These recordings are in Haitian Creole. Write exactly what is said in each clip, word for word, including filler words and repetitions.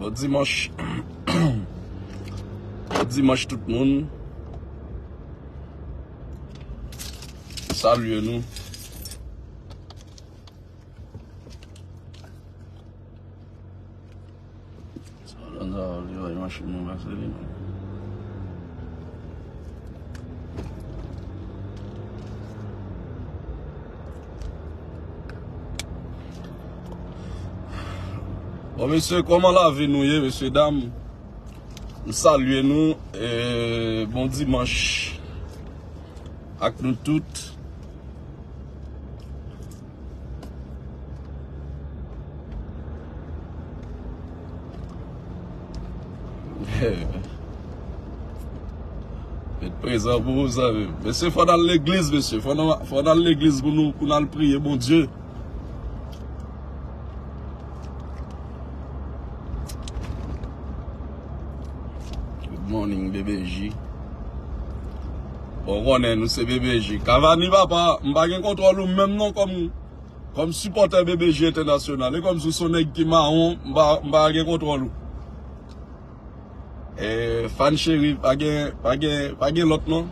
Bon dimanch. Bon dimanch tout moun. Salye nou. Sa w konn sa w ap di, bay machin nan pase li menm. Bon, mesye, kòman lavi nou ye, mesye, dam? M salye nou, e bon dimanch ak nou tout. Met prezan pou ou, zanmi m. Mesye, fò n al legliz, mesye. Fò n, fò n al legliz pou nou, pou n al priye Bondye. Good morning, B B J. Bon, ou konnen nou se B B J. Cavani, papa, m pa gen kontwòl ou menm non kòm, kòm sipòtè B B J entènasyonal. E kòmsi w se yon nèg ki mawon, m pa, m pa gen kontwòl ou. E, fan cheri, pa gen, pa gen, pa gen lòt non.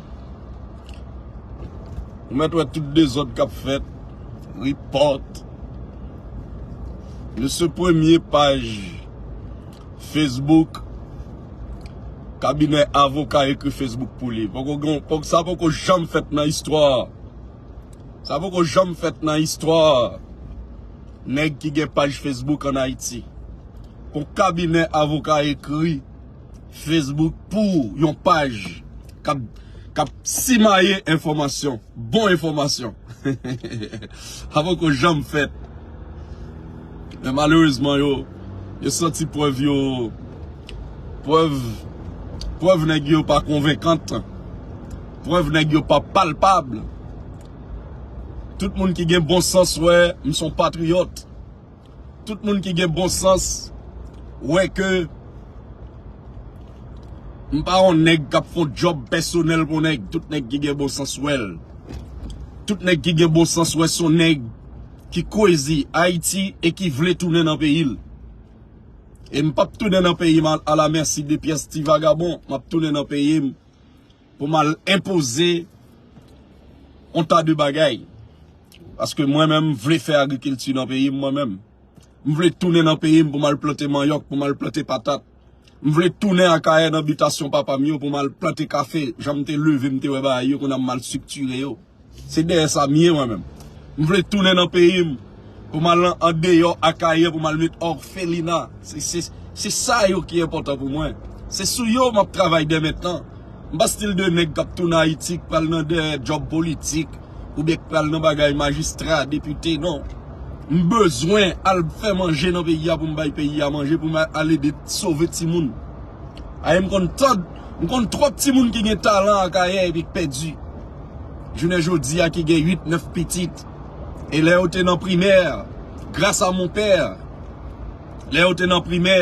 Ou mèt wè tout dezòd k ap fèt. Report. Nou se premye paj Facebook. Kabinè avoka ekri Facebook pou li. Poko gen, poko, sa poko janm fèt nan istwa. Sa poko janm fèt nan istwa nèg ki gen paj Facebook ann Ayiti. Pou kabinè avoka ekri Facebook pou yon paj k ap, k ap simaye enfòmasyon, bon enfòmasyon. Sa poko janm fèt. Men malerezman, yo, yo santi prèv yo, prèv, prèv nèg yo pa konvenkan. Prèv nèg yo pa palpab. Tout moun ki gen bon sans wè m se yon patriyòt. Tout moun ki gen bon sans wè ke m pa yon nèg k ap fè yon djòb pèsonèl pou nèg. Tout nèg ki gen bon sans wè l. Tout nèg ki gen bon sans wè se yon nèg ki kwezi Ayiti e ki vle tounen nan peyi l. E m p ap tounen nan peyi m a, alamèsi de pyès ti vagabon. M ap tounen nan peyi m pou m al enpoze yon ta de bagay. Paske mwen menm, m vle fè agrikilti nan peyi m, mwen menm. M vle tounen nan peyi m pou m al plante manyòk, pou m al plante patat. M vle tounen Akayè nan bitasyon papa m yo pou m al plante kafe, jan m te leve, m te wè bagay yo, kounye a m al estriktire yo. Se dèyè sa m ye, mwen menm. M vle tounen nan peyi m pou m al an, andeyò Akayè, pou m al met òfelina. Se, se, se sa yo ki enpòtan pou mwen. Se sou yo m ap travay dèmentnan. M pa stil de nèg k ap tounen Ayiti, k pral nan dèyè djòb politik, oubyen k pral nan bagay majistra, depite, non. M bezwen al fè manje nan peyi a pou m bay peyi a manje, pou m al ede sove timoun. Ay, m konn tan, m konn twòp timoun ki gen talan Akayè epi k pèdi. Jounen jodi a ki gen uit, nèf pitit. E lè yo te nan primè, gras a mon pè, lè yo te nan primè,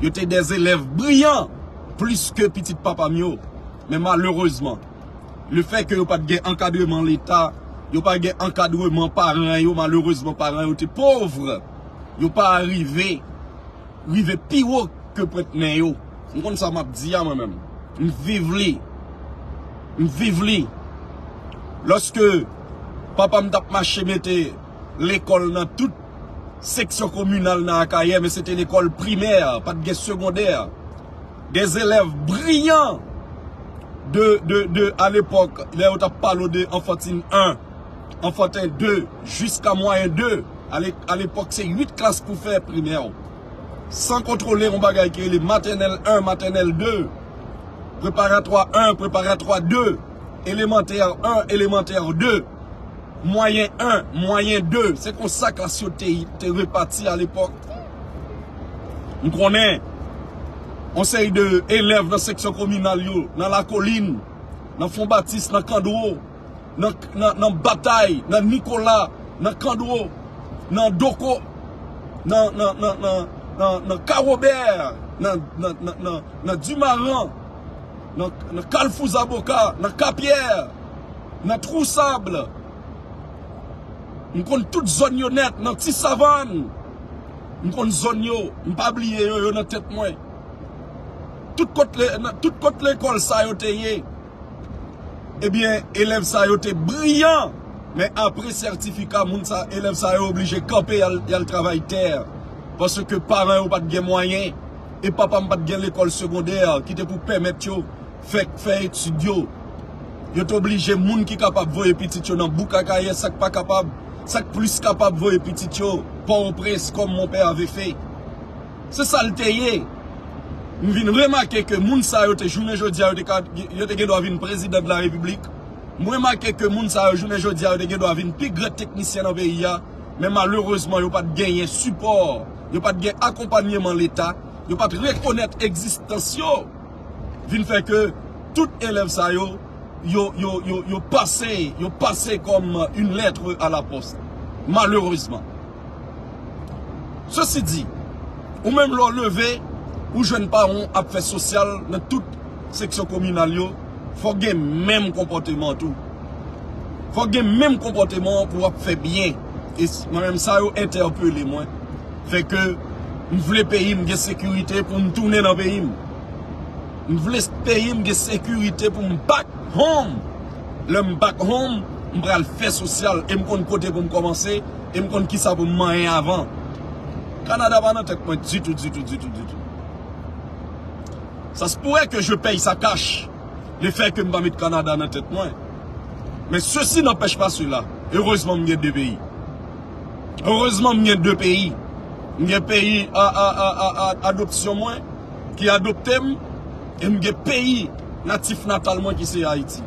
yo te dè zelèv briyan plis ke pitit papa m yo. Men malerezman, lefètke yo pa t gen ankadreman Leta, yo pa gen ankadreman paran yo, malerezman paran yo te pòv. Yo pa rive, rive pi wo ke pwent nen yo. M konn sa m ap di a mwen menm. M viv li. M viv li. Lòske papa m t ap mache mete lekòl nan tout seksyon kominal nan Akayè, men se te lekòl primè, pa t gen segondè. Dè zelèv briyan de, de, de, alepòk, lè yo t ap pale w de anfantin en, anfantin de, jiska mwayen de. Ale-, alepòk, se uit klas pou fè primè. San kontwole yon bagay ki rele matènèl en, matènèl de, preparatwa en, preparatwa de, elemantè en, elemantè de, mwayen en, mwayen de. Se konsa klas yo te, te repati alepòk. M konnen yon seri de elèv nan seksyon kominal yo, nan Lakolin, nan Fon Batis, nan Kandwo, nan, nan, nan Batay, nan Nikola, nan Kandwo, nan Doko, nan, nan, nan, nan, nan, nan Kawobè, nan, nan, nan, nan, nan Dimaran, nan, nan Kalfou Zaboka, nan Kapyè, nan Twou Sab. M konn tout zòn yo nèt, nan Ti Savann. M konn zòn yo, m pa bliye yo, yo nan tèt mwen. Tout kot, le, nan, tout kot lekòl sa yo te ye, ebyen, elèv sa yo te briyan. Men apre sètifika, moun sa, elèv sa yo oblije kanpe, y al, y al travay tè. Paske paran yo pa t gen mwayen. E papa m pa t gen lekòl segondè ki te pou pèmèt yo fè, fè etid yo. Yo te oblije moun ki kapab voye pitit yo nan bouk Akayè, sa k pa kapab, sa k plis kapab voye pitit yo Pòtoprens, comme mon père avait fait. Se sa l te ye. M vin remake ke moun sa yo te jounen jodi a, yo te, ka, yo te gen dwa vin prezidan de la repiblik. M remake ke moun sa yo jounen jodi a, yo te gen dwa vin pi gran teknisyen nan peyi a. Men malerezman, yo pa t genyen sipò, yo pa t gen akonpanyeman Leta, yo pa t rekonèt egzistans yo. Vin fè ke tout elèv sa yo, yo, yo, yo, yo pase, yo pase comme une lettre à la poste. Malerezman. Sesi di, ou menm lè w leve, ou jwenn paran w ap fè sosyal nan tout seksyon kominal yo, fò w gen menm konpòteman tou. Fò w gen menm konpòteman an pou w ap fè byen. E s-, mwen menm sa yo entèpele mwen. Fè ke m vle peyi m gen sekirite pou m tounen nan peyi m. M vle peyi m gen sekirite pou m back home. Lè m back home, m pral fè sosyal e m konn kote pou m kòmanse e m konn kisa pou m manyen avan. Kanada pa nan tèt mwen ditou, ditou, ditou, ditou. Ça se pourrait que je paye ça cash, le fait que m pa met Kanada nan tèt mwen. Men ceci n'empêche pas cela. Erezman, m gen de peyi. Erezman, m gen de peyi. M gen peyi a, a, a, a, a, adopsyon mwen, ki adopte m, e m gen peyi natif natal mwen, ki se Ayiti.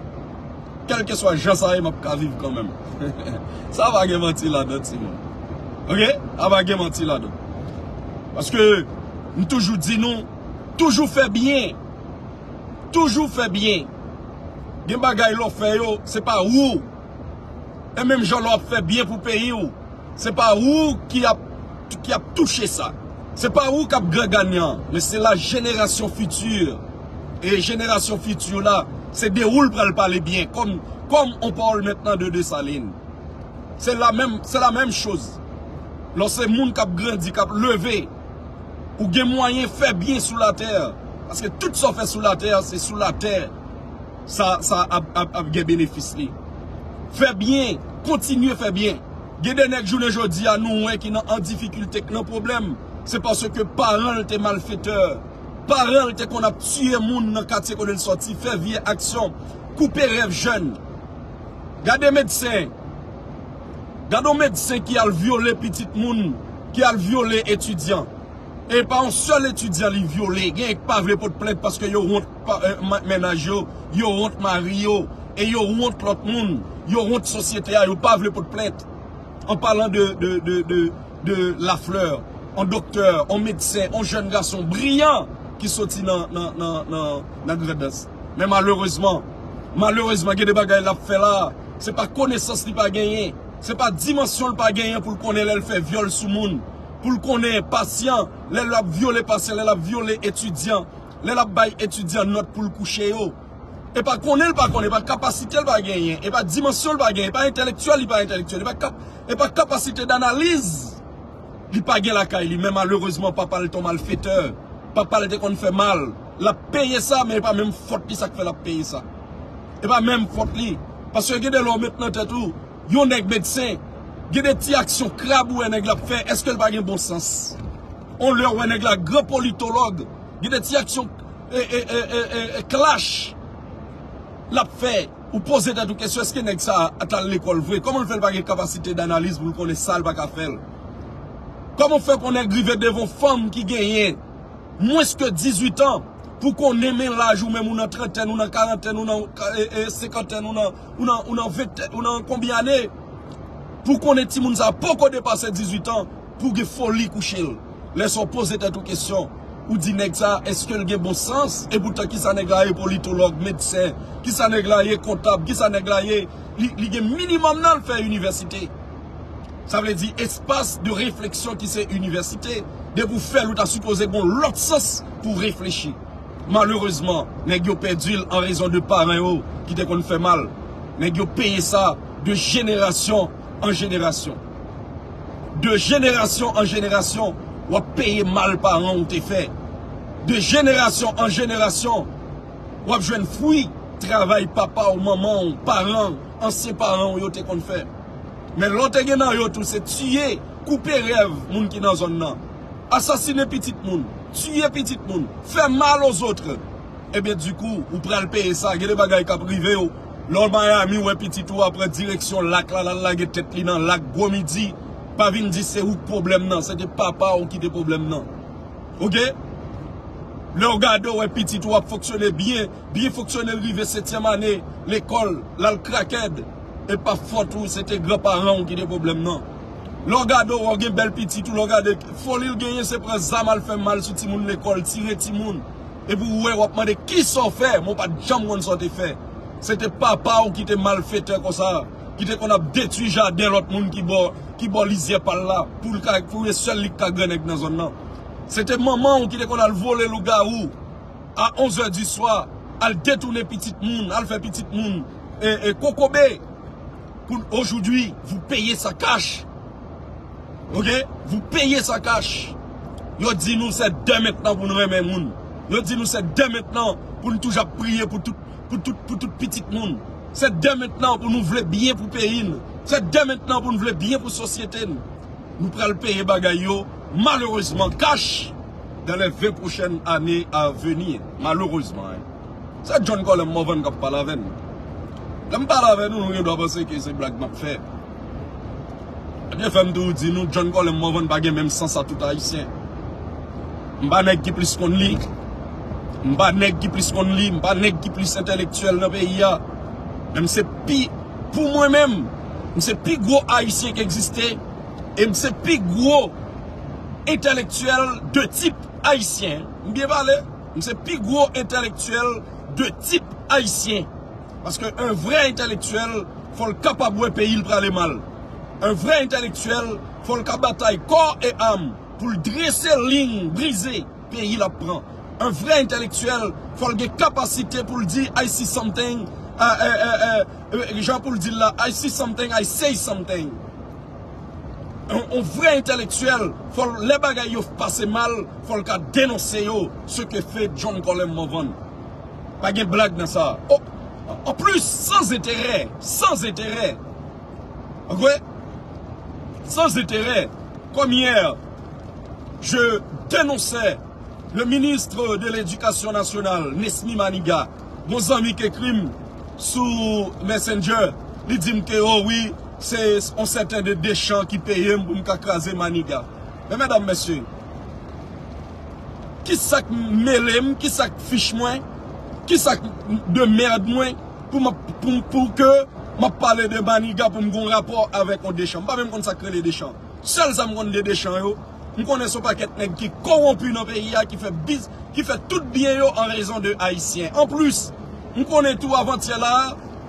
Kèlkeswa jan sa ye, m ap ka viv kanmenm. Sa pa gen manti ladan, timoun. Oke? Sa pa gen manti ladan. Paske, m toujou di nou, toujou fè byen. Toujou fè byen. Gen bagay lè w fè yo, se pa ou. E menm jan lè w ap fè byen pou peyi w, se pa ou ki ap, ki ap touche sa. Se pa ou k ap gran ganyan, men se la génération future. E jenerasyon fiti la, se de ou l pral pale byen, comme, comme on parle maintenant de Dessalines. Se la menm, se la menm choz. Lè w se moun k ap grandi, k ap leve, ou gen mwayen fè byen sou latè. Paske tout sa w fè sou latè, se sou latè sa, sa ap, ap, ap gen benefis li. Fè byen, kontinye fè byen. Gen de nèg jounen jodi a nou wè ki nan, an difikilte, k nan pwoblèm. Se paske paran l te malfetè. Paran l te konn ap tiye moun nan katye kote l sòti, fè vye aksyon, koupe rèv jèn. Gade medsen. Gade yon medsen ki al vyole pitit moun, ki al vyole etidyan. E pa yon sèl etidyan li vyole. Gen k pa vle pot plent paske yo wont pa, eh, ma-, mennaj yo, yo wont mari yo, e yo wont lòt moun, yo wont sosyete a, yo pa vle pot plent. An palan de, de, de, de, de Lafleur, yon doktè, yon medsen, yon jèn gason briyan ki soti nan, nan, nan, nan, nan Grandans. Men malerezman, malerezman, gen de bagay l ap fè la, se pa konesans li pa genyen, se pa dimansyon l pa genyen pou l konnen lè l fè vyòl sou moun, pou l konnen pasyan, lè l ap vyole pasyan, lè l ap vyole etidyan, lè l ap bay etidyan nòt pou l kouche yo. E pa konnen l pa konnen, e pa kapasite l pa genyen, e pa dimansyon l pa genyen, e pa entèlektyèl li pa entèlektyèl, e pa kap-, e pa kapasite danaliz li pa gen lakay li. Men malerezman, papa l te yon malfetè. Papa l te konn fè mal. L ap peye sa, men e pa menm fòt li sa k fè l ap peye sa. E pa menm fòt li. Paske gen de lè w met nan tèt ou, yon nèg medsen, gen de ti aksyon krab ou wè nèg la ap fè, èske l pa gen bon sans? On lè w wè nèg la gran politològ, gen de ti aksyon, e, e, e, e, e, e, klach l ap fè. Ou poze tèt ou kesyon, èske nèg sa a t al lekòl vre? Kòman l fè l pa gen kapasite danaliz pou l konnen sa l pa ka fè l? Kòman w fè pou yon nèg rive devan yon fanm ki genyen mwens ke dizuit an, pou konnen men laj ou menm, ou nan trantèn, ou nan karantèn, ou nan, e, e, senkantèn, ou nan, ou nan, ou nan ventèn, ou nan konbyen ane, pou konnen timoun sa poko depase dizuit an, pou gen foli kouche l. Lè sa w poze tèt ou kesyon, ou di nèg sa, èske l gen bon sans? Epoutan kisa nèg la ye, politològ, medsen, kisa nèg la ye, kontab, kisa nèg la ye, li, li gen minimòm nan l fè inivèsite. Sa vle di espas de refleksyon ki se inivèsite. Depi w fè l, ou ta sipoze gen yon lòt sans pou w reflechi. Malerezman, nèg yo pèdi l an rezon de paran yo ki te konn fè mal. Nèg yo peye sa de jenerasyon an jenerasyon. De jenerasyon an jenerasyon, W ap peye mal paran w te fè. De jenerasyon an jenerasyon, w ap jwenn fwi travay papa w, manman w, paran w, ansyen paran w yo te konn fè. Men lè w te gen nan yo tou, se tiye, koupe rèv moun ki nan zòn nan, asasinen pitit moun, tiye pitit moun, fè mal aux autres. Ebyen, dikou, ou pral peye sa. Gen de bagay k ap rive w. Lè w Miami, w wè pitit ou a pran direksyon lak la, l al lage tèt li nan lak gwo midi. Pa vin di se ou k pwoblèm nan. Se te papa w ki te pwoblèm nan. Oke? Lè w gade, w wè pitit ou ap fonksyone byen, byen fonksyone, l rive setyèm ane lekòl, l al krakèd. E pa fòt ou, se te granparan w ki te pwoblèm nan. Lè w gade, w gen bèl pitit ou, lè w gade, foli l genyen, se pran zam al fè mal sou timoun lekòl, tire timoun. Epi w wè, w ap mande kisa w fè, men w pa t janm konn sa w te fè. Se te papa w ki te malfetè konsa, ki te konn ap detwi jaden lòt moun ki bò, ki bò lizyè pa l la, pou l ka, pou e sèl li k ka grannèg nan zòn nan. Se te manman w ki te konn al vole lougawou a onz è di swa, al detounen pitit moun, al fè pitit moun e, e kokobe. Pour aujourd'hui, vous payez ça cash. Ok? Vous payez ça cash. Yo di nou se dè mentnan pou nou renmen moun. Yo di nou se dè mentnan pou nou toujou ap priye pou tout, pou tout, pou tout pitit moun. Se dè mentnan pou nou vle byen pou peyi n. Se dè mentnan pou nou vle byen pou sosyete n. Nou pral peye bagay yo, malerezman, cash dans les vingt prochaines années à venir. Malerezman, hein. Se John Colem Morvan k ap pale avè n. Lè m pale avè nou, nou gen dwa panse ke se blag m ap fè. Ebyen, fè m tou di nou, John Colem Morvan pa gen menm sans a tout Ayisyen. M pa nèg ki plis konn li. M pa nèg ki plis konn li. M pa nèg ki plis entèlektyèl nan peyi a. Men m se pi, pou mwen menm, m se pi gwo Ayisyen ki egziste. E m se pi gwo entèlektyèl de tip ayisyen. M byen pale? M se pi gwo entèlektyèl de tip ayisyen. Paske yon vrè entèlektyèl, fò l kapab wè peyi l prale mal. Yon vrè entèlektyèl, fò l ka batay kò e am pou l drese liy brize peyi l ap pran. Yon vrè entèlektyèl, fò l gen kapasite pou l di, "I see something," eh, eh, eh, eh, eh, jan pou l di l la, "I see something, I say something." Yon, yon vrè entèlektyèl, fò l, lè bagay yo pase mal, fò l ka denonse yo, ce que fait John Colem Morvan. Pa gen blag nan sa. Oh, en plus, sans intérêt, sans intérêt. Ok? Sans intérêt. Comme hier, je dénonçais le ministre de l'Éducation nationale, Nesmy Manigat. Gon zanmi k ekri m sou Messenger, li di m ke, oh wi, se yon sèten de Deschamps ki peye m pou m ka kraze Manigat. Men medam, mesye, kisa k mele m, kisa k fich mwen, kisa k de mèd mwen, pou m ap, pou, pou ke m ap pale de Manigat pou m gen yon rapò avèk yon Deschamps. M pa menm konn sa k rele Deschamps. Sèl sa m konn de Deschamps yo, m konnen se yon pakèt nèg ki kowonpi nan peyi a, ki fè biz, ki fè tout byen yo an rezon de Ayisyen. Anplis, m konnen tou avantyè la,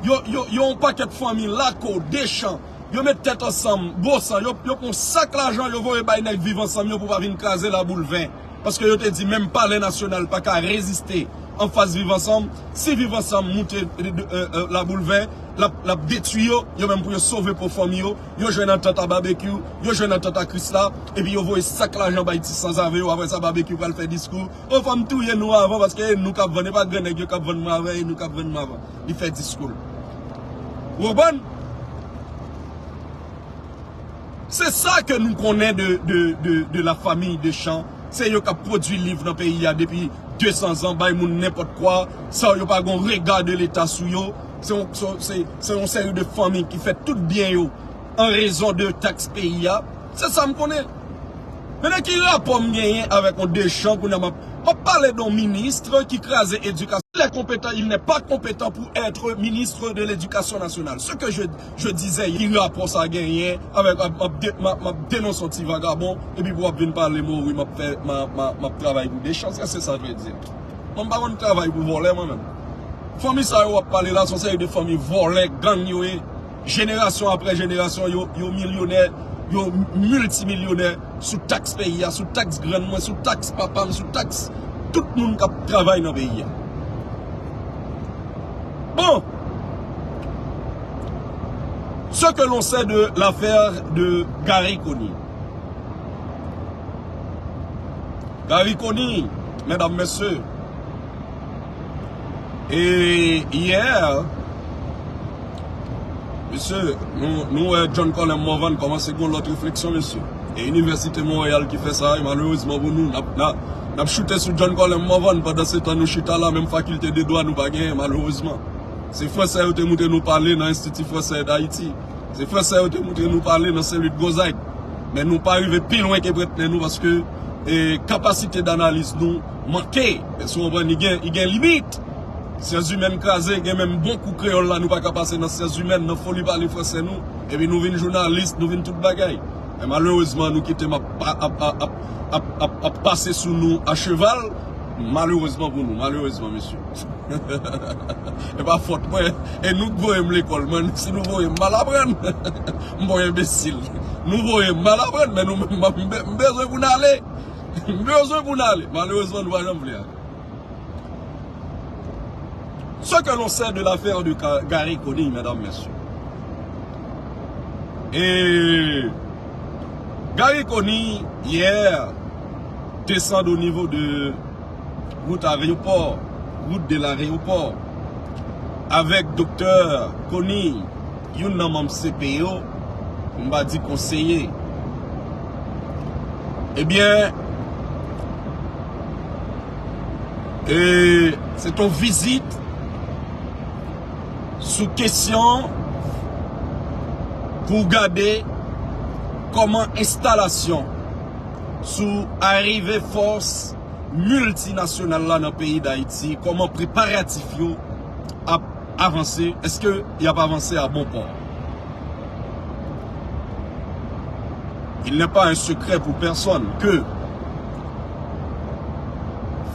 yo, yo, yo yon pakèt fanmi, Lako, Deschamps, yo met tèt ansanm, Bosan, yo, yo pran sak lajan, yo voye bay nèg Viv Ansanm yo pou pa vin kraze Laboul Ven. Paske yo te di menm Palè Nasyonal pa ka reziste anfas Viv Ansanm. Si Viv Ansanm moute, euh, euh, Laboul Ven, l ap, l ap detwi yo. Yo menm pou yo sove po fanmi yo, yo jwenn antant a Babekyou, yo jwenn antant a Krisla, epi yo voye sak lajan bay ti sanzave yo. Apre sa, Babekyou pral fè diskou, o, fò m touye nou avan, paske e nou k ap vann, e pa grannèg yo k ap vann mwen avan, e nou k ap vann mwen avan. Li fè diskou l. Ou konprann? Se sa ke nou konnen de, de, de, de la famille Deschamps. Se yo k ap pwodui liv nan peyi a depi de san zan, bay moun nenpòt kwa, san yo pa gon rega de Leta sou yo. Se yon, se, se, se yon seri de fanmi ki fè tout byen yo an rezon de taks peyi a. Se sa m konnen. Men nan ki rapò m genyen avèk yon Deschamps kounye a m ap, m ap pale de yon minis ki kraze edikasyon? Il est compétent, il n'est pas compétent pour être ministre de l'Éducation nationale. Ce que je, je disais, ki rapò sa genyen avèk, m ap, m ap de-, m ap, m ap denonse yon ti vagabon, epi pou w ap vin pale m, o wi, m ap fè, m a, m a, m ap travay pou Deschamps, qu'est-ce que ça veut dire? Mwen, m pa konn travay pou vòlè, mwen menm. Fanmi sa yo w ap pale la, se yon seri de fanmi vòlè, gang yo ye. Jenerasyon apre jenerasyon, yo, yo milyonè, yo miltimilyonè sou taks peyi a, sou taks grann mwen, sou taks papa m, sou taks tout moun k ap travay nan peyi a. Bon, ce que l'on sait de l'affaire de Garry Conille. Garry Conille, medam, mesye. E yè, mesye, nou, nou wè John Colem Morvan kòmanse gen yon lòt refleksyon, mesye. E Inivèsite Monreyal ki fè sa, e malerezman pou nou, n ap, n ap, n ap choute sou John Colem Morvan, pandan se tan nou chita la, menm fakilte de dwa nou pa genyen, malerezman. Se fransè yo te moutre nou pale nan Enstiti Fransè Dayiti. Se fransè yo te moutre nou pale nan Sen Lit Gonzag. Men nou pa rive pi lwen ke prèt men nou paske e, kapasite danaliz nou manke. Èske w konprann? Li gen, li gen limit. Syans imèn kraze, gen menm bon kou kreyòl la, nou pa ka pase nan syans imèn, nan foli pale fransè nou. Epi nou vin jounalis, nou vin tout bagay. Men malerezman, nou kite m ap, ap, ap, ap, ap, ap, ap pase sou nou a cheval. Malerezman pou nou, malerezman, mesye. E pa fòt mwen. E nou k voye m lekòl, mwen, si nou voye m, m al aprann. M pa yon enbesil. Nou voye m, m al aprann, men nou, m, m, m bezwen pou n ale. M bezwen pou n ale. Malerezman, nou pa janm vle ale. Ce que l'on sait de l'affaire de Ga- Garry Conille, mesdames, messieurs. Et Garry Conille, hier, descend au niveau de route aéroport, route de l'aéroport, avec Doktè Conille, youn nan manm C P yo, m pa di konseye. Ebyen, e, se t on vizit sou kesyon pou gade kòman enstalasyon sou arive fòs miltinasyonal la nan peyi Dayiti, kòman preparatif yo ap avanse, èske y ap avanse a bon pò? Il n'est pas un secret pour personne que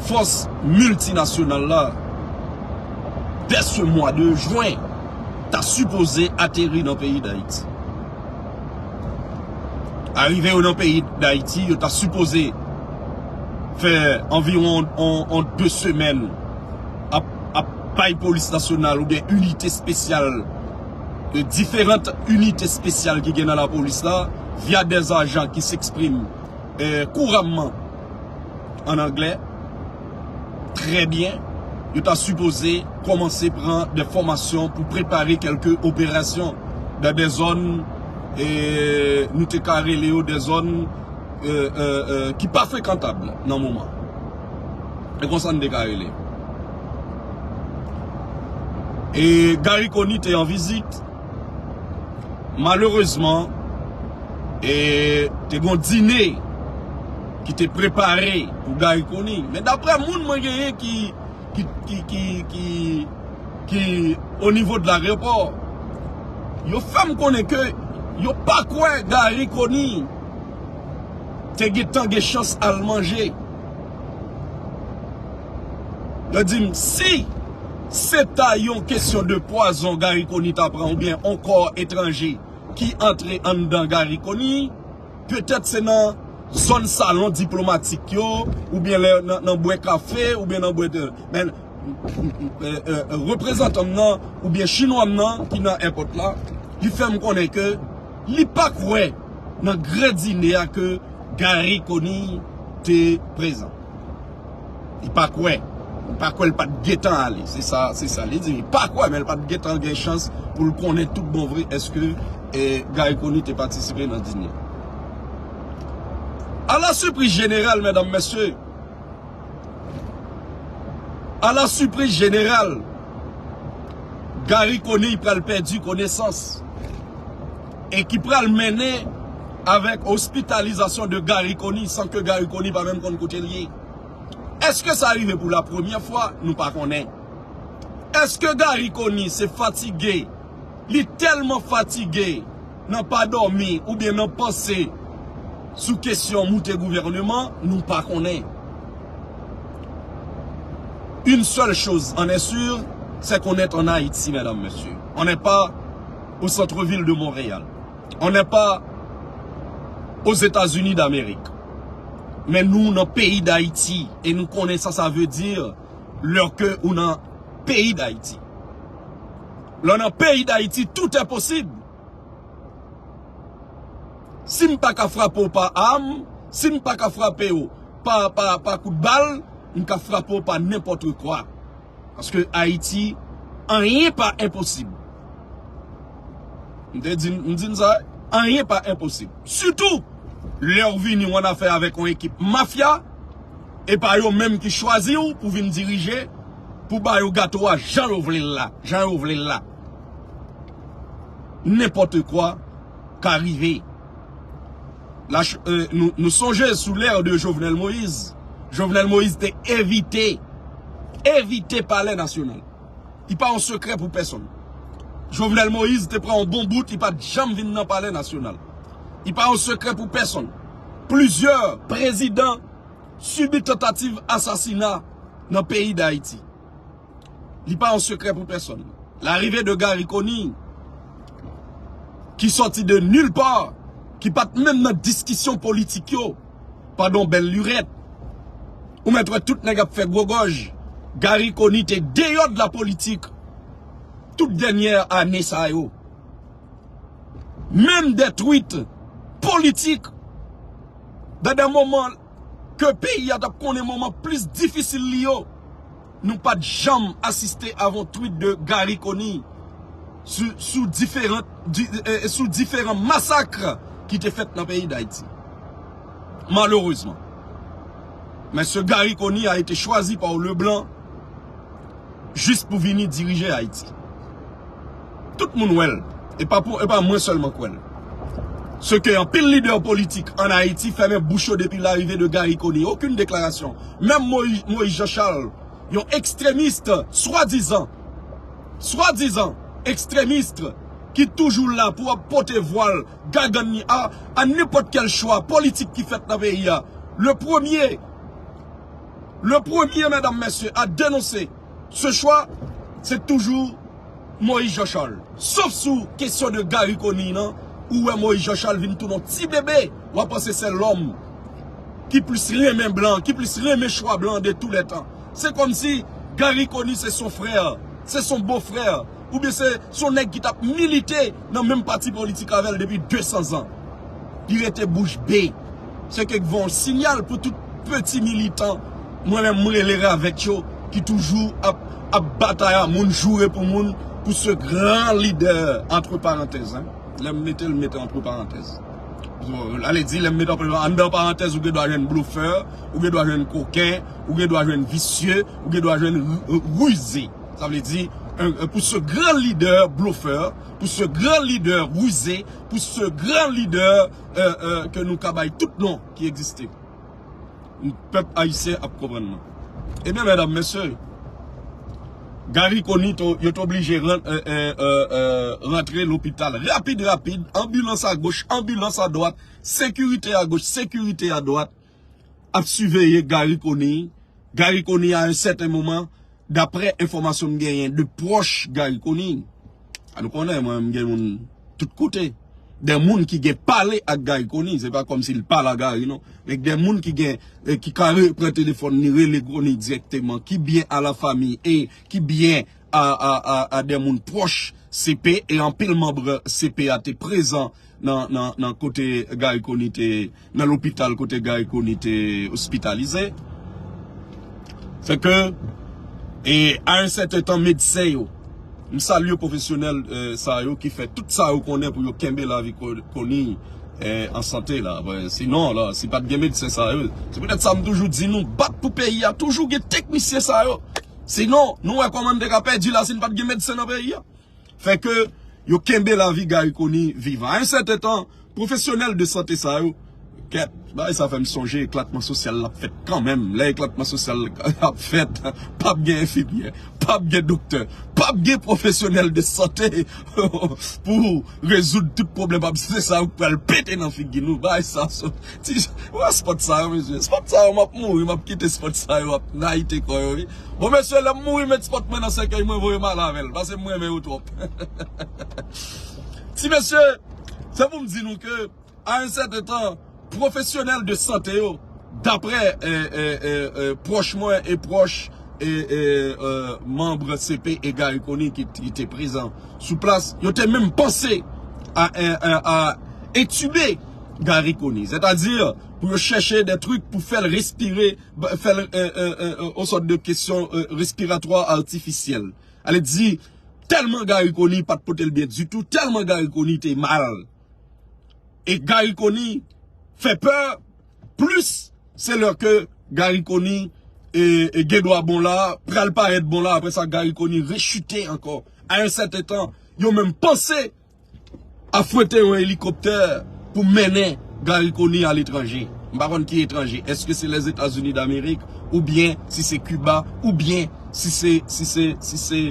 fòs miltinasyonal la, dès ce mois de juin, ta sipoze ateri nan peyi Dayiti. Arive yo nan peyi Dayiti, yo ta sipoze fè anviwon on, on de semèn ap, ap bay polis nasyonal oubyen inite espesyal, e, diferan inite espesyal ki gen nan lapolis la, via des agents qui s'expriment, e, couramment en anglais, très bien, yo ta sipoze kòmanse pran de fòmasyon pou prepare kèlke operasyon dans des zones, e, nou te ka rele yo de zòn, e, e, e, ki pa frekantab nan moman. E konsa n te ka rele. E Garry Conille te an vizit. Malerezman, e, te gon dine ki te prepare pou Garry Conille. Men daprè moun mwen genyen ki, ki, ki, ki, ki, ki o nivo de larepò, yo fè m konnen ke yo pa kwè Garry Conille te gentan gen chans al manje. Yo di m, si se ta yon kesyon de pwazon Garry Conille ta pran oubyen on kò etranje ki antre anndan Garry Conille, petèt se nan zòn salon diplomatik yo, oubyen lè nan, nan bwè kafe, oubyen nan bwè de. Men, e, e, e, reprezantan m nan, oubyen chinwa m nan, ki nan èpòt la, li fè m konnen ke li pa kwè nan gran dine a ke Garry Conille te prezan. Li pa kwè. Li pa kwè, li pa t gentan ale. Se sa, se sa li di. Li pa kwè, men li pa t gentan gen chans pou l konnen tout bon vre èske, e, Garry Conille te patisipe nan dine. À la surprise générale, mesdames, messieurs, à la surprise générale, Garry Conille pral pèdi konesans e ki pral mennen avèk ospitalizasyon de Garry Conille san ke Garry Conille pa menm konn kote l ye. Èske sa rive pou la premyè fwa? Nou pa konnen. Èske Garry Conille se fatige, li tèlman fatige nan pa dòmi oubyen nan panse sou kesyon moute gouvèneman? Nou pa konnen. Une seule chose en est sûre, c'est qu'on est en Haïti, mesdames, messieurs. On n'est pas au centre-ville de Montréal. On n'est pas aux États-Unis d'Amérique. Men nou nan peyi Dayiti e nou konnen sa sa vle di lè ke ou nan peyi Dayiti. Lè w nan peyi Dayiti, tout est possible. Si m pa ka frape w pa am, si m pa ka frape w pa, pa, pa kout bal, m ka frape w pa nenpòt kwa. Paske Ayiti, anyen pa enposib. M te di, m di n sa, anyen pa enposib. Sitou, lè w vini w annafè avèk yon ekip mafya, e pa yo menm ki chwazi w pou vin dirije, pou ba yo gato a jan yo vle l la, jan yo vle l la. Nenpòt kwa ka rive. La, euh, nou, nou sonje sou lè de Jovenel Moïse. Jovenel Moïse te evite, evite Palè Nasyonal. Li pa yon sekrè pou pèsonn. Jovenel Moïse te pran yon bon bout, li pa t janm vin nan Palè Nasyonal. Li pa yon sekrè pou pèsonn. Plizyè prezidan sibi tantativ asasina nan peyi Dayiti. Li pa yon sekrè pou pèsonn. Larive de Garry Conille, ki sòti de nil pa, ki pa t menm nan diskisyon politik yo, pandan yon bèl lirèt. Ou mèt wè tout nèg ap fè gwo gòj. Garry Conille te deyò de la politik tout dènyè ane sa yo. Menm de tweet politik, nan de moman ke peyi a t ap konnen moman plis difisil li yo, nou pa t janm asiste avon tweet de Garry Conille sou, sou diferan, di, eh, sou diferan masak ki te fèt nan peyi Dayiti. Malerezman. Mesye Garry Conille a été choisi par Leblanc jis pou vini dirije Ayiti. Tout moun wè l. E pa pou, e pa mwen sèlman k wè l. Se ke anpil lidè politik an Ayiti fèmen bouch yo depi larive de Garry Conille. Okenn deklarasyon. Menm Moïse, Moïse Jean Charles, yon ekstremis, swadizan, swadizan ekstremis ki toujou la pou ap pote vwal gagann li a, a nenpòt kèl chwa politik ki fèt nan peyi a. Le premye, le premye, medam, mesye, a denonse se chwa, se toujou Moïse Jean Charles. Sof sou kesyon de Garry Conille nan, ou wè Moïse Jean Charles vin tounen yon ti bebe, w ap panse se lòm ki plis renmen blan, ki plis renmen chwa blan de tou lè tan. Se kòmsi Garry Conille se son frè, se son bofrè, oubyen se, se yon nèg ki t ap milite nan menm pati politik avè l depi de san zan. Li rete bouch be. Se ke voye yon siyal pou tout peti militan, mwen menm m rele avèk yo, ki toujou ap, ap batay a moun, joure pou moun, pou se gran lidè, antre parantèz, hein. Lè m mete l, m mete antre parantèz. Alè di, lè m mete antre, anndan parantèz, ou gen dwa jwenn blofè, ou gen dwa jwenn koken, ou gen dwa jwenn visye, ou gen dwa jwenn ri-, rize. Sa vle di, euh, euh, pou se gran lidè blofè, pou se gran lidè rize, pou se gran lidè, euh, euh, ke nou ka bay tout non ki egziste. Pèp ayisyen ap konprann mwen. Ebyen, medam, mesye, Garry Conille to-, yo t oblije ran-, euh, euh, euh, euh, rantre lopital rapid, rapid, anbilans a goch, anbilans a dwat, sekirite a goch, sekirite a dwat, ap siveye Garry Conille. Garry Conille, a yon sèten moman, daprè enfòmasyon m genyen de pwòch Garry Conille, a nou konnen, mwen, m gen moun tout kote. De moun ki gen pale ak Garry Conille, se pa kòmsi l pale a Garry, non. Men de moun ki gen, eh, ki ka re-, pran telefòn li, rele Conille dirèkteman, ki byen a la fami e ki byen a, a, a, a de moun pwòch C P, e anpil manm C P a te prezan nan, nan, nan kote Garry Conille te, nan lopital kote Garry Conille te ospitalize. Se ke, e, a yon sèten tan, medsen yo, m salye pwofesyonèl, eh, sa yo ki fè tout sa yo konnen pou yo kenbe lavi Ko-, Conille, eh, an sante la. Bon, sinon, la, si pa t gen medsen sa yo, se poutèt sa m toujou di nou, bat pou peyi a, toujou gen teknisyen sa yo. Sinon, nou wè kòman n te ka pèdi la si n pa t gen medsen nan peyi a. Fè ke yo kenbe lavi Garry Conille vivan. A yon sèten tan, pwofesyonèl de sante sa yo, kèt, bagay sa fè m sonje eklatman sosyal l ap fèt kanmenm. Lè eklatman sosyal ap fèt, p ap gen enfimyè, p ap gen doktè, p ap gen pwofesyonèl de sante pou rezoud tout pwoblèm. P ap, se sa yo k pral pete nan figi nou. Bagay sa sot. Ti, wè spòt sa yo, mesye. Spòt sa yo, m ap mouri, m ap kite spòt sa yo, ap nayite kò yo, wi. Bon, mesye, lè m mouri, met spòt mwen nan sèkèy mwen, voye m ale avè l, paske m renmen yo twòp. Ti mesye, se pou m di nou ke, a yon sèten tan, pwofesyonèl de sante yo, daprè, eh, eh, eh, eh, pwòch mwen e pwòch, eh, eh, eh, manm C P e Garry Conille ki, ki te prezan sou plas, yo te menm panse a, a, a, a entube Garry Conille. Sètadi, pou yo chèche de trik pou fè l respire, fè l, euh, euh, euh, euh, yon sòt de kesyon, euh, respiratwa atifisyèl. Ale di, tèlman Garry Conille pa t pote l byen ditou, tèlman Garry Conille te mal. E Garry Conille fè pè plis, se lè ke Garry Conille e, e gen dwa bon la, pral parèt bon la, apre sa Garry Conille rechite ankò. A yon sèten tan, yo menm panse afwete yon elikoptè pou mennen Garry Conille aletranje. M pa konn ki etranje. Èske se Lèzetazini Damerik, oubyen si se Kiba, oubyen si se, si se, si se,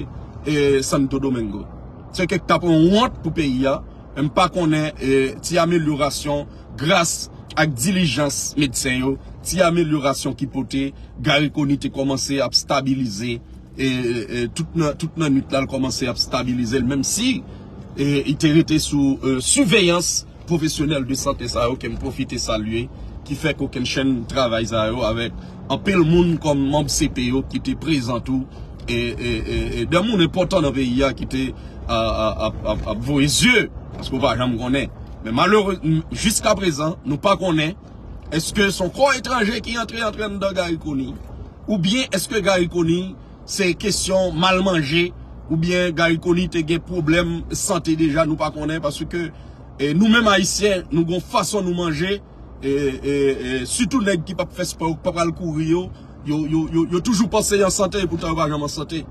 eh, Santo Domingo? Se kèk k ap yon wont pou peyi a. Men m pa konnen, eh, ti amelyorasyon gras ak dilijans medsen yo, ti amelyorasyon ki pote, Garry Conille te kòmanse ap stabilize, e, e, e, tout nan, tout nan nwit la, l kòmanse ap stabilize l, menm si, e, li te rete sou, e, siveyans pwofesyonèl de sante sa yo, ke m pwofite salye, ki fè kokennchenn travay sa yo avèk anpil moun kòm manm C P yo ki te prezan tou, e, e, e, e, de moun enpòtan nan peyi a ki te a, a, ap, ap, ap voye zye, paske w pa janm konnen. Men malere, jiska prezan, nou pa konnen èske se yon kò etranje ki antre, antre anndan Garry Conille, oubyen èske Garry Conille se kesyon mal manje, oubyen Garry Conille te gen pwoblèm sante deja, nou pa konnen, paske, e, nou menm Ayisyen, nou gon fason nou manje, e, e, e, sitou nèg ki p ap fè spò yo, ki pa pral kouri yo, yo, yo, yo, yo toujou panse yo an sante, epoutan yo pa janm an sante.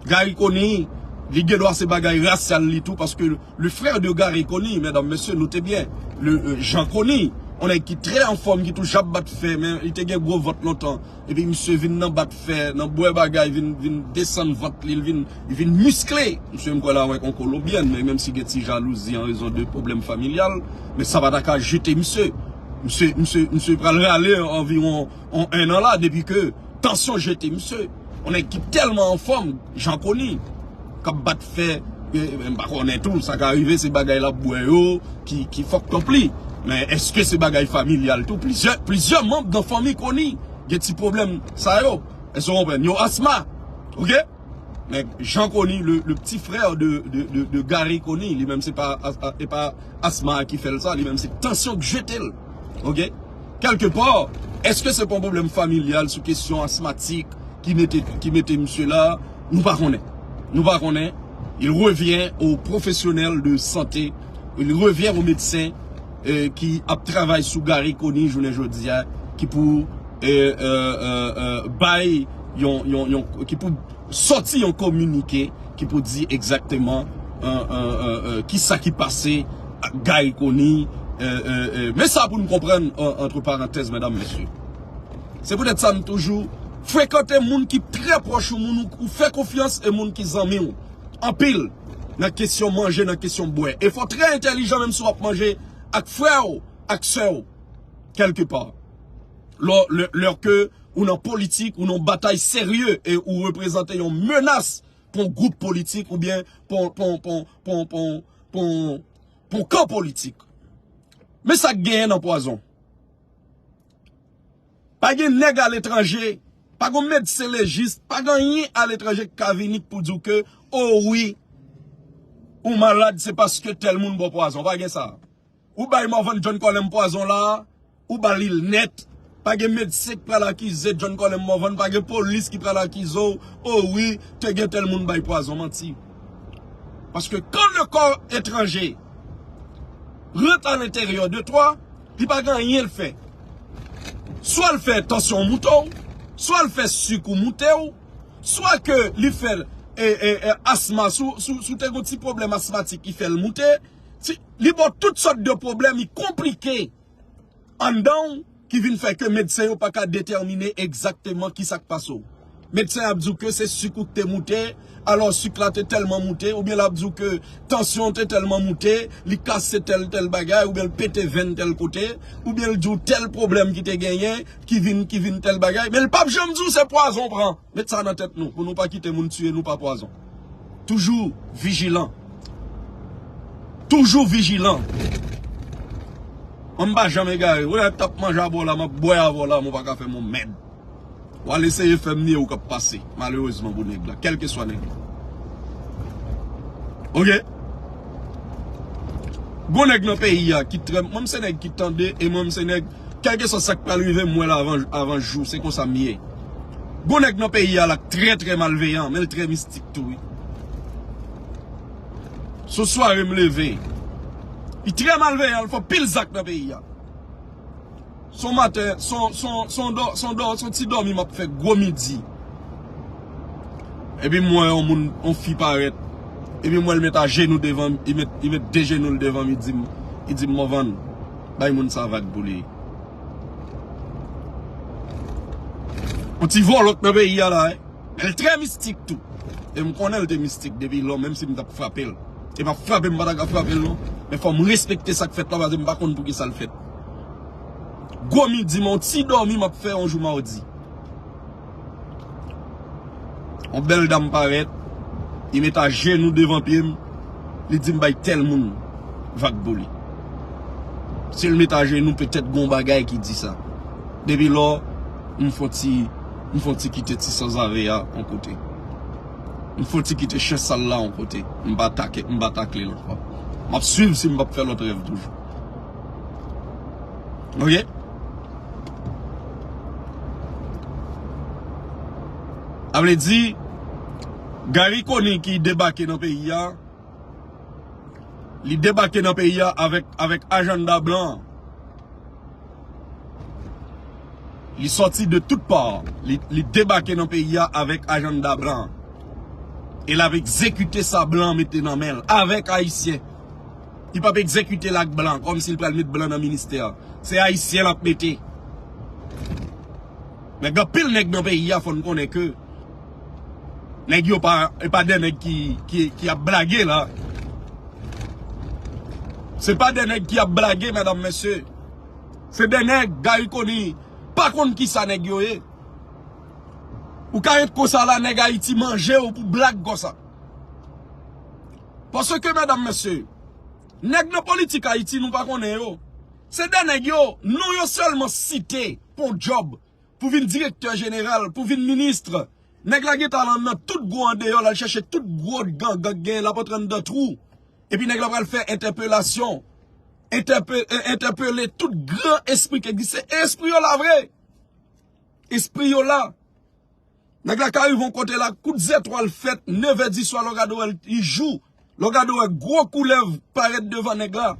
Garry Conille, li gen dwa se bagay rasyal li tou, paske le frère de Garry Conille, medam, mesye, note byen, le, euh, Jean Conille, yon nèg ki trè anfòm, ki toujou ap bat fè, men li te gen gwo vant lontan. Epi misye vin nan bat fè, nan bwè bagay, vin, vin desann vant li, li vin, li vin miskle. Misye, m kwè l avèk yon kolonbyèn, men menm si gen ti jalouzi an rezon de pwoblèm familyal, men sa pa ta ka jete misye. Misye, misye, misye pral rale anviwon yon en an la, depi ke tansyon jete misye. Yon nèg ki tèlman anfòm, Jean Conille, k ap bat fè, e, e, m pa konnen tou, sa ka rive se bagay l ap bwè yo ki, ki fucked up li. Men èske se bagay familyal tou? Plizyè, plizyè manm nan fanmi Conille gen ti pwoblèm sa yo. Èske w konprann? Yo asma. Oke? Men Jean Conille, le, le petit frère de, de, de, de Garry Conille, li menm se pa, a, a, e pa asma ki fè l sa, li menm se tansyon k jete l. Oke? Kèlkepa, èske se pa yon pwoblèm familyal sou kesyon asmatik ki mete, ki mete misye la? Nou pa konnen. Nou pa konnen. Il revient aux professionnels de santé. Il revient aux médecins, euh, ki ap travay sou Garry Conille jounen jodi a, ki pou, euh, euh, euh, euh, bay yon, yon, yon, ki pou sòti yon kominike ki pou di egzakteman, euh, euh, euh, euh, kisa ki pase ak Garry Conille, euh, euh, euh, men sa pou n konprann, euh, antre parantèz, medam, mesye. Se poutèt sa m toujou frekante moun ki trè pwòch ou, moun ou, ou fè konfyans e moun ki zanmi w anpil nan kesyon manje, nan kesyon bwè. E fò w trè entèlijan menm si w ap manje ak frè w, ak sè w, kèlkepa. Lò, lè, lè ke ou nan politik, ou nan batay serye e ou reprezante yon menas pou yon gwoup politik oubyen pou, pou, pou, pou, pou, pou, pou yon kan politik. Men sa k genyen nan pwazon. Pa gen nèg aletranje, pa gen medsen lejis, pa gen anyen aletranje k ka vini k pou di w ke, o wi, ou malad, se paske tèl moun ba w pwazon. Pa gen sa. Ou bay Morvan John Colem pwazon la, ou ba li l nèt. Pa gen medsen k pral akize John Colem Morvan, pa gen polis ki pral akize w, o wi, te gen tèl moun bay pwazon, manti. Paske quand le corps étranger rentre à l'intérieur de toi, li pa gen anyen l fè. Swa l fè tansyon w moute w, swa l fè sik ou moute w, swa ke li fè, e, e, e, asma, si w, si w, si w te gen yon ti pwoblèm asmatik ki fè l moute, si, li ba w tout sòt de pwoblèm, li konplike anndan w, ki vin fè ke medsen yo pa ka detèmine egzakteman kisa k pase w. Medsen ap di w ke se sik ou k te moute, alò sik la te tèlman moute, oubyen l ap di w ke tansyon te tèlman moute, li kase tèl, tèl bagay, oubyen l pete venn tèl kote, oubyen l di w tèl pwoblèm ki te genyen, ki vin, ki vin tèl bagay, men l p ap janm di w se pwazon w pran. Met sa nan tèt nou, pou nou pa kite moun tiye nou pa pwazon. Toujou vijilan. Toujou vijilan. Mwen m pa janm egare. Ou lè t ap manje avè w la, m ap bwè avè w la, men w pa ka fè m yon mèd. W al eseye fè m ni e ou k ap pase, malerezman pou nèg la, kèlkeswa nèg la. Oke? Gon nèg nan peyi a ki trè, mwen m se nèg ki tande, e mwen m se nèg, kèlkeswa sa k pral rive, m wè l avan, avan jou, se konsa m ye. Gon nèg nan peyi a la k trè, trè malveyan, men l trè mistik tou, wi. Sou sware m leve, li trè malveyan, l fè pil zak nan peyi a. Son maten, son, son, son, dò, son, dò, son ti dòmi m ap fè gwo midi. Epi m wè yon moun, yon fi parèt. Epi m wè l met ajenou devan m, li met, li met de jenou l devan m, li di m, li di m, "Morvan, bay moun sa vag pou li." Yon ti vòlò k nan peyi a la, wi. Men l trè mistik tou. E m konnen l te mistik depi lò, menm si m t ap frape l. E m ap frape, m pa ta ka frape l non. Men fò m respekte sa k fèt la, paske m pa konn pou ki sa l fèt. Gwo midi, men yon ti dòmi m ap fè yon jou mawdi. Yon bèl dam parèt, li met ajenou devan pye m, li di m bay tèl moun vag pou li. Si l met ajenou, petèt gon bagay ki di sa. Depi lò, m fon ti, m fon ti kite ti sanzave a yon kote. M fon ti kite chen sal la yon kote. M pa take, m pa takle l ankò. M ap swiv si m p ap fè lòt rèv toujou. Ok? A vle di, Garry Conille ki debake nan peyi a, li debake nan peyi a avèk, avèk ajanda blan. Li sòti de tout pa. Li, li debake nan peyi a avèk ajanda blan. E l ap egzekite sa blan mete nan men l avèk Ayisyen. Li p ap egzekite l ak blan, kòmsi l pral met blan nan ministè. Se Ayisyen l ap mete. Men gen anpil nèg nan peyi a, fò n konnen ke nèg yo pa, e pa de nèg ki, ki, ki ap blage la. Se pa de nèg ki ap blage, medam, mesye. Se de nèg, Garry Conille pa konn ki sa nèg yo ye. Ou ka ret konsa la, nèg Ayiti manje w pou blag konsa. Paske, medam, mesye, nèg nan politik Ayiti, nou pa konnen yo. Se de nèg yo, non yo sèlman site pou yon djòb, pou vin direktè jeneral, pou vin minis. Nèg la gentan al nan tout gwo andeyò, l al chèche tout gwo gang k genyen, l ap antre anndan twou. Epi nèg la pral fè entèpelasyon, entèpe-, e, entèpele tout gran espri ki egziste. E espri yo la vre. Espri yo la. Nèg la ka rive yon kote la, kout zetwal fèt, nevè diswa, lè w gade w wè l, li jou. Lè w gade w wè gwo koulèv parèt devan nèg la.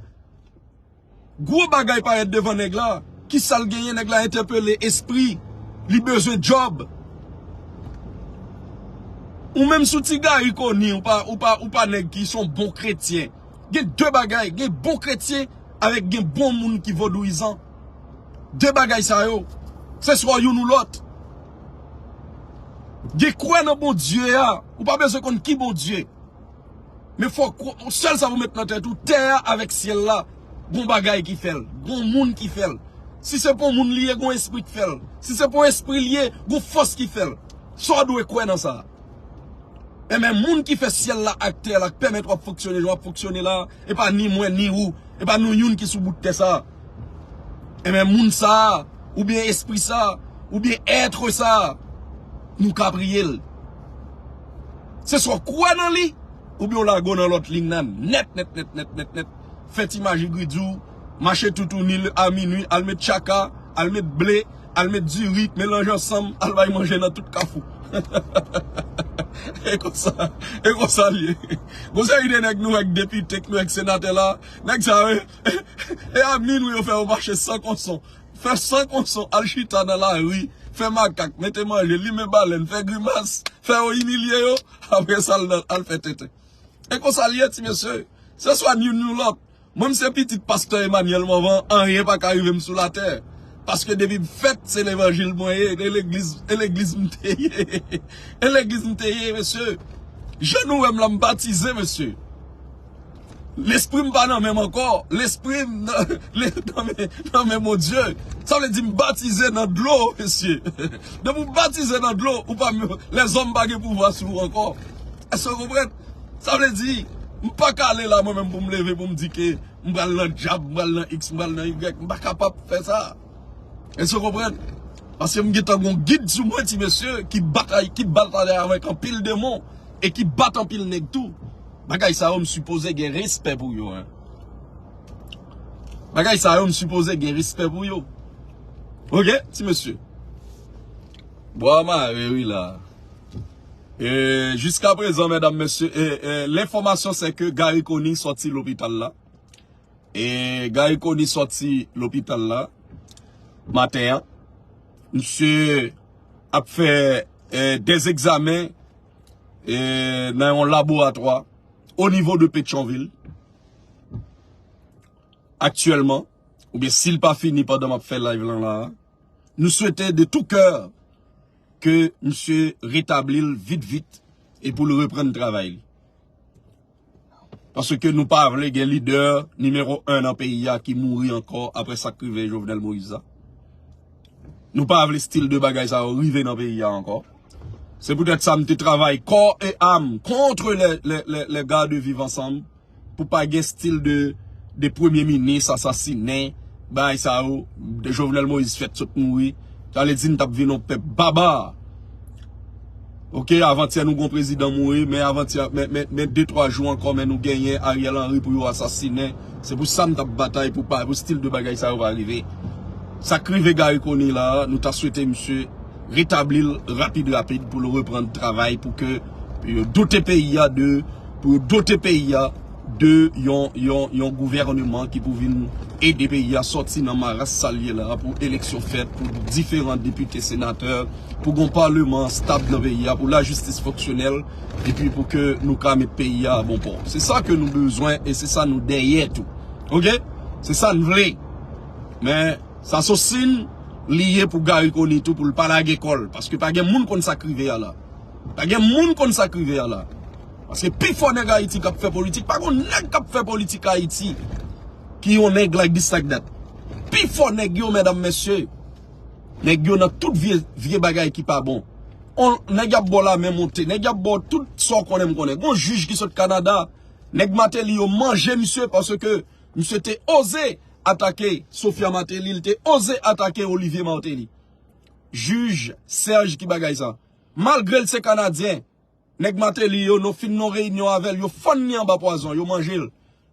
Gwo bagay parèt devan nèg la. Kisa l genyen? Nèg la entèpele espri. Li bezwen djòb. Ou menm si w ti Garry Conille, ou pa, ou pa, ou pa nèg ki se yon bon kretyen. Gen de bagay, gen bon kretyen avèk gen bon moun ki vodouyizan. De bagay sa yo, se swa youn ou lòt. Gen kwè nan Bondye a, ou pa bezwen konn ki Bondye. Men fò w kwè, sèl sa pou met nan tèt ou, tè a avèk syèl la, gon bagay ki fè l, gon moun ki fè l. Si se pa yon moun li ye, gon espri k fè l. Si se pa yon espri li ye, gon fòs ki fè l. Sa w dwe kwè nan sa. Enben, moun ki fè syèl la ak tè la, k pèmèt w ap fonksyone jan w ap fonksyone la, e pa ni mwen, ni ou, e pa nou youn ki sou bout tè sa. Enben, moun sa a, oubyen espri sa a, oubyen èt sa a, nou ka priye l. Se swa w kwè nan li, oubyen w lage w nan lòt liy nan nèt, nèt, nèt, nèt, nèt, nèt. Fè ti maji gridi w, mache toutouni a minwi, al met tchaka, al met ble, al met diri, melanje ansanm, al bay manje nan tout kafou. E konsa, e konsa l ye. Gon seri de nèg nou wè k depite, k nou wè k senatè la, nèg sa yo, e a minwi yo fè yo mache san konson. Fè san konson, al chita nan lari, fè makak, mete manje, limen balèn, fè grimas, fè yo imilye yo, apre sa al, al fè tenten. E konsa l ye, ti mesye. Se swa n youn, youn lòt. Mwen, m se pitit pastè Emmanuel Morvan, anyen pa ka rive m sou latè. Paske depi m fèt, se levanjil mwen ye, e legliz, e legliz m te ye. E legliz m te ye, mesye. Jan nou wè m la, m batize, mesye. Lespri m pa nan men m ankò. Lespri m nan, le-, nan men, nan men Bondye. Sa vle di m batize nan dlo, mesye. Depi w batize nan dlo, ou pa, lèzòm pa gen pouvwa sou ou ankò. Èske w konprann? Sa vle di, m pa ka ale la mwen menm pou m leve pou m di ke m pral nan dyab, m pral nan X, m pral nan Y. M pa kapab fè sa. Èske w konprann? Paske m gentan gon gid sou mwen, ti mesye, ki batay, ki batay avèk anpil demon e ki bat anpil nèg tou. Bagay sa yo, m sipoze gen respè pou yo, en. Bagay sa yo, m sipoze gen respè pou yo. Oke, ti mesye. Bwa mare, wi, la. E, jiska prezan, medam, mesye, e, e, lenfòmasyon se ke Garry Conille sòti lopital la. E Garry Conille sòti lopital la maten an. Misye ap fè, e, dè egzamen, e, nan yon laboratwa o nivo de Petyonvil aktyèlman, oubyen si l pa fini pandan m ap fè live lan la, nou swete de tou kè ke misye retabli l vit vit e pou l reprann travay li. Paske nou pa vle gen lidè nimewo en nan peyi a ki mouri ankò apre sa k rive Jovenel Moïse la. Nou pa vle stil de bagay sa yo rive nan peyi a ankò. Se poutèt sa m te travay kò e am contre les, les, les, les gars de Vivre Ensemble pou pa gen stil de, de premye minis asasinen, bagay sa yo, de Jovenel Moïse fèt sot mouri. Sa vle di n t ap vin yon pèp baba. Oke, avantyè nou gon prezidan mouri, men avantyè, men, men, men de twa jou ankò, men nou genyen Ariel Henry pou yo asasinen. Se pou sa m t ap batay pou pa, pou stil de bagay sa yo pa rive. Sa k rive Garry Conille la, nou ta swete misye retabli l rapid rapid pou l reprann travay, pou ke yo dote peyi a de, pou yo dote peyi a de yon, yon, yon gouvèneman ki pou vin ede peyi a sòti nan maras sa l ye la, pou eleksyon fèt, pou diferan depite, senatè, pou gon paleman stab nan peyi a, pou lajistis fonksyonèl, epi pou ke nou ka met peyi a a bon pò. Se sa ke nou bezwen e se sa nou dèyè tou. Oke? Se sa n vle. Men sa se yon siy li ye pou Garry Conille tou, pou l pa lage kò l, paske pa gen moun konn sa k rive a la. Pa gen moun konn sa k rive a la. Paske pifò nèg Ayiti k ap fè politik, pa gon nèg k ap fè politik Ayiti ki yon nèg like this like that. Pifò nèg yo, medam, mesye, nèg yo nan tout vye, vye bagay ki pa bon. On, nèg y ap ba w lamen monte, nèg y ap ba w tout sa w konnen m konnen. Gon jij ki sot Kanada, nèg Martelly yo manje misye paske misye te oze atake Sophia Martelly, li te oze atake Olivier Martelly. Jij Serge ki bagay sa. Malgre l se Kanadyen, nèg Martelly yo, nou fin nan reyinyon avè l, yo fann li anba pwazon, yo manje l.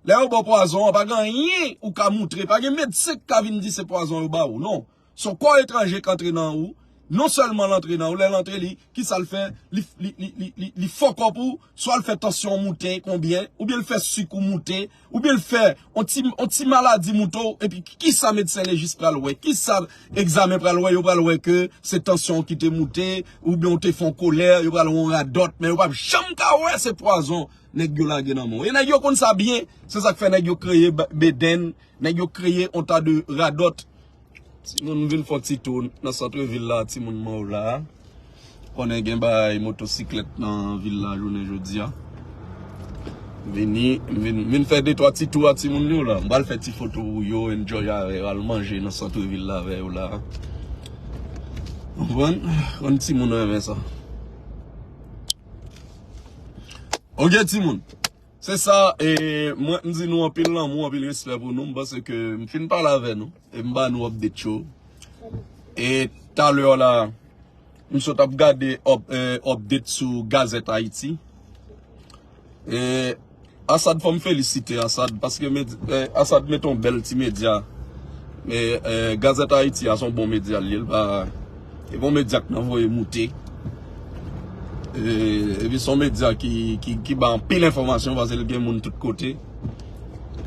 Lè yo ba w pwazon an, pa gen anyen ou ka moutre, pa gen medsen k ka vin di se pwazon yo ba ou, non. Se yon kò etranje k antre nan ou, non sèlman l antre nan ou, lè l antre li, kisa l fè? Li, li, li, li, li, li fòkòp ou, swa l fè tansyon w moute konbyen, oubyen l fè sik ou moute, oubyen l fè on ti, on ti maladi moute w, epi kisa medsen lejis pral wè? Kisa egzamen pral wè? Yo pral wè ke se tansyon w ki te moute, oubyen w te fè on kolè, yo pral wè on radòt, men yo p ap janm ka wè se pwazon nèg yo lage nan men w. E nèg yo konn sa byen, se sa k fè nèg yo kreye B-, Beden, nèg yo kreye on ta de radòt. Timoun, m vin fè on ti tou nan sant vil la, timoun mwen yo la. Konnen gen bagay motosiklèt nan vil la jounen jodi a. Vini, m vin, m vin fè de twa ti tou a timoun yo la. M pral fè ti foto pou yo, enjoy avè yo, al manje nan sant vil la avè yo la. Konprann? Konn timoun renmen sa. Oke, timoun. Se sa, e, mwen, m di nou anpil lanmou, anpil respè pou nou. M panse ke m fin pale avè nou. E m ba nou update yo. E talè la, m sot ap gade up-, e, update sou Gazette Haïti. E Assad, fò m felisite Assad, paske med-, e, Assad mete yon bèl ti medya. Men, e, Gazette Haïti a se yon bon medya l ye, l pa, e bon medya k nan voye moute. E, epi se yon medya ki, ki, ki ba anpil enfòmasyon, paske l gen moun tout kote.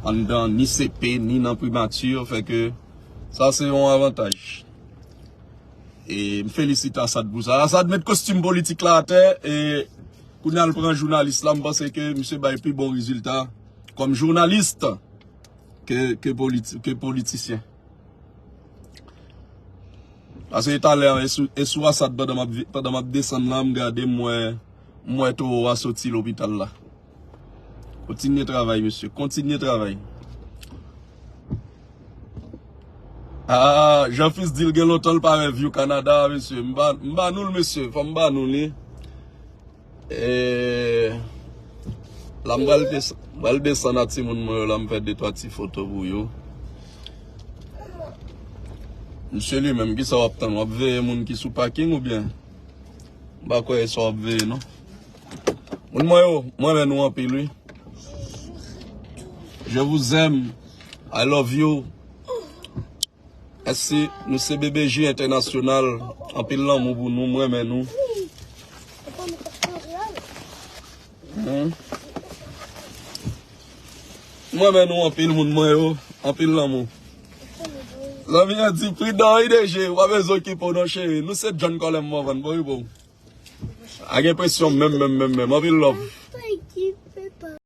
Anndan, ni C P, ni nan primati, fè ke sa se yon avantaj. E m felisite Assad pou sa. Assad met kostim politik la atè, e kounye a l pran jounalis la, m panse ke misye bay pi bon rezilta kòm jounalis ke, ke politi-, ke politisyen. Paske talè, e sou, e sou Assad pandan m ap vi-, pandan m ap desann la, m gade, m wè, m wè towo a soti lopital la. Kontinye travay, mesye. Kontinye travay. Ah, Jean Fils di l gen lontan l pa wè View Canada, mesye. M ba, m ba nou l, mesye. Fò m ba nou li. E, la, m pral des-, m pral desann a timoun mwen yo la, m fè de twa ti foto pou yo. Misye li menm, kisa w ap tann? W ap veye moun ki sou paking oubyen? M pa kwè e sa w ap veye, non. Moun mwen yo, mwen renmen nou anpil, wi. Je vous aime. I love you. Mèsi, nou se B B J Entènasyonal. Anpil lanmou pou nou, mwen renmen nou. Hmm. Mwen renmen nou anpil, moun mwen yo. Anpil lanmou. Zanmi an di, pridan wi D J, w pa bezwen okipe w non cheri. Nou se John Colem Morvan, bon wi bon. Pa gen presyon menm, menm, menm, menm. Anpil love.